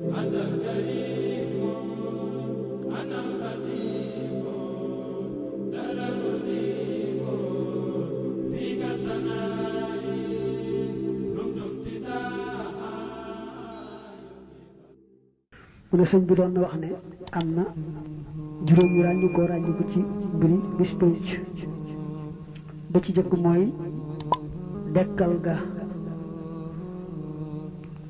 أنت الكريم أنا الخديم دار المقيم فيك سنائي رمت ابتداء. mu ne sëñ bi doon na wax ne am na juróom yu ràññu ko ci mbiri bis pénc ba ci jëkk mooy dekkal ga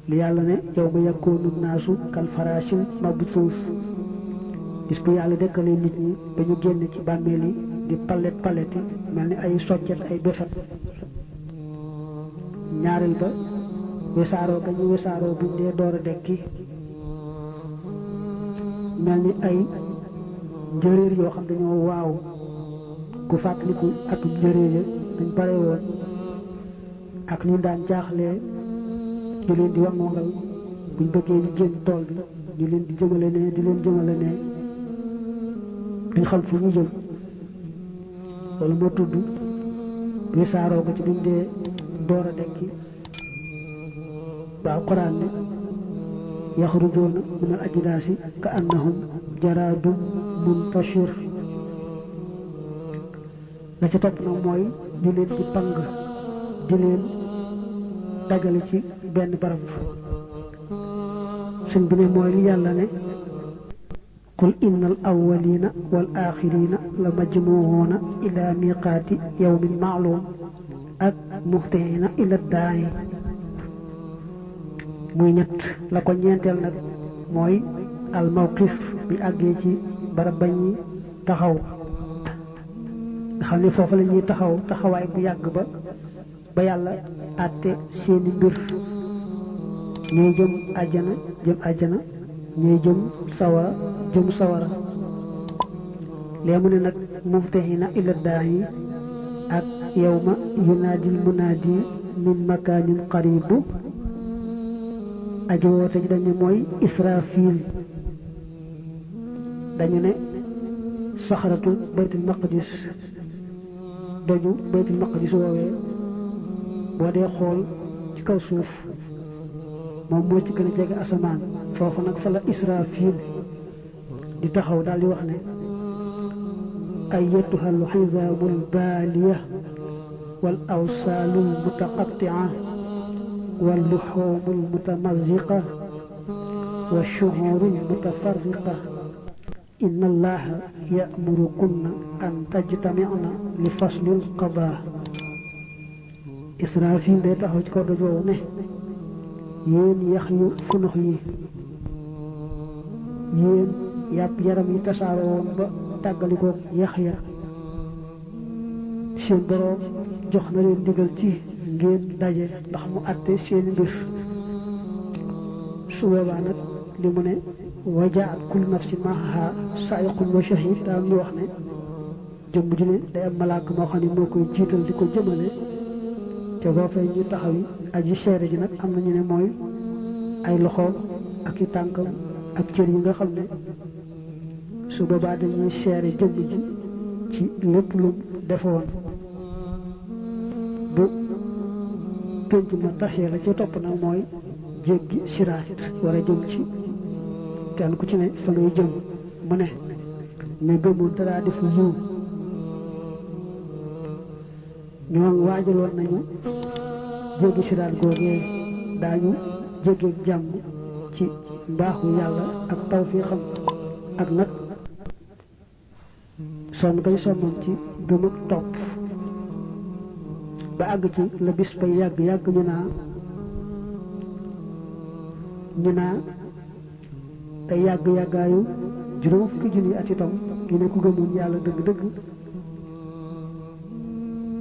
li yàlla ne yow ma yakkoonu naasu kal farashil mabsuus bis bu yàlla dekkalee nit ñi ba ñu génn ci bàmmeel yi di paleti mel ni ay soccet ay befet ñaareel ba wesaaroo ga ñu wesaaroo buñ dee door a dekki mel ni ay njëréer yoo xam dañoo waaw ku fàttaliku atum njëréer ya dañ bare woon ak ñu daan jaaxlee ñu leen di wangoongal buñ bëggee ñu génn tool bi ñu leen di jëmale ne di leen jëmale ne duñ xam fu ñu jëm loolu moo tudd wesaaroo ko ci buñ dee door a dekki ba alquran ne yaxrujuuna min al ajdaasi ka annahum jaraadun muntashir la ci topp nag mooy di leen di pang di leen dajale ci benn barab suñ bi ne mooy li yàlla ne qul inna al awwalina wal axirina la majmuuna ila miqaati yawmin maalum ak muhtiina ila daayi muy ñett la ko ñeenteel nag mooy al mawqif bi àggee ci barab ba ñuy taxaw nga xam ne foofu la ñuy taxawaay bu yàgg ba yàlla àtte seeni mbir ñooy jëm àjjana ñooy jëm sawara lee mu ne nag muftahina ila daayi ak yawma yunaadil munaadi min makaanin qaribu aji woote ji dañu mooy israfil dañu ne saxaratu baytul maqdis doju baytul maqdis woowee boo dee xool ci kaw suuf moom moo ci gën a jege asamaan foofu nag fa la israfil di taxaw daal di wax ne ayyatuha al xizaamul baaliya wal awsaalul mutaqattia واللحوم المتمزقة والشعور المتفرقة إن الله يأمركن أن تجتمعن لفصل القضاء إسرافيل day taxaw ci kaw dojoo ne yéen yax yu funux yi yéen yàpp yaram yi tasaaroo woon ba tàggalikook yax ya seen boroom jox na leen digal ci ngeen daje ndax mu àtte seeni mbir su boobaa nag li mu ne wajaat kullu nafsin maaha saa'iqun wa shahiid daa ñu wax ne jëmm ji ne day am malaaka moo xam ne moo koy jiital di ko jëmale te boo fay ñu taxaw yi aji seere ji nag am na ñu ne mooy ay loxoom ak i tànkam ak cër yi nga xam ne su boobaa dañuy seere jëmm ji ci lépp lu defoon bu pénc ma tasee la ci topp nag mooy jéggi siraat war a jëm ci kenn ku ci ne fa ngay jëm mu ne ne gëmoon te daa def yiw ñoom waajaloon nañu jéggi siraat googee daañu jéggi jàmm ci mbaaxu yàlla ak tawfiixam ak nag sonn koy sonnoon ci gëm ak topp ba àgg ci la bis bay yàgg ñu naa day yàggaayu juróom fukki junni at itam ñu ne ku gëmoon yàlla dëgg-dëgg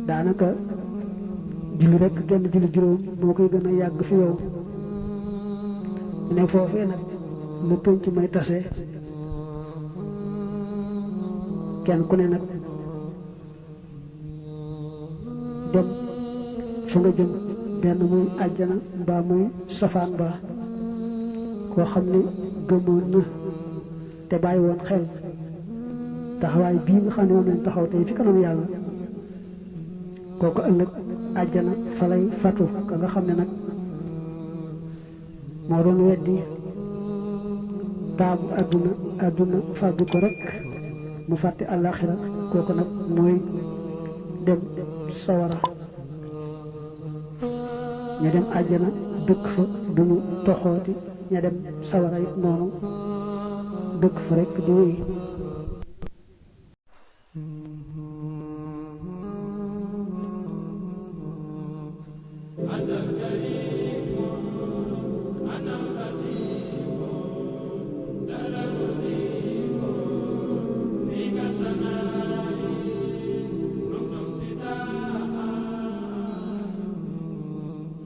daanaka julli rekk genn julli juróom moo koy gën a yàgg fi yow ñu ne foofee nag lu penc may tase kenn ku ne nag dem fa nga jëm benn muy àjjana mbaa muy safaan ba koo xam ne gëmoon na te bàyyi woon xel taxawaay bii nga xam ne moom lañ taxaw tey fi kanam yàlla kooku ëllëg àjjana fa lay fatu ka nga xam ne nag moo doon weddi taamu àdduna fàggu ko rek mu fàtte àllaaxira kooku nag mooy dem sawara. ña dem àjjana dëkk fa duñu toxooti, ña dem sawara it noonu dëkk fa rek di wéy.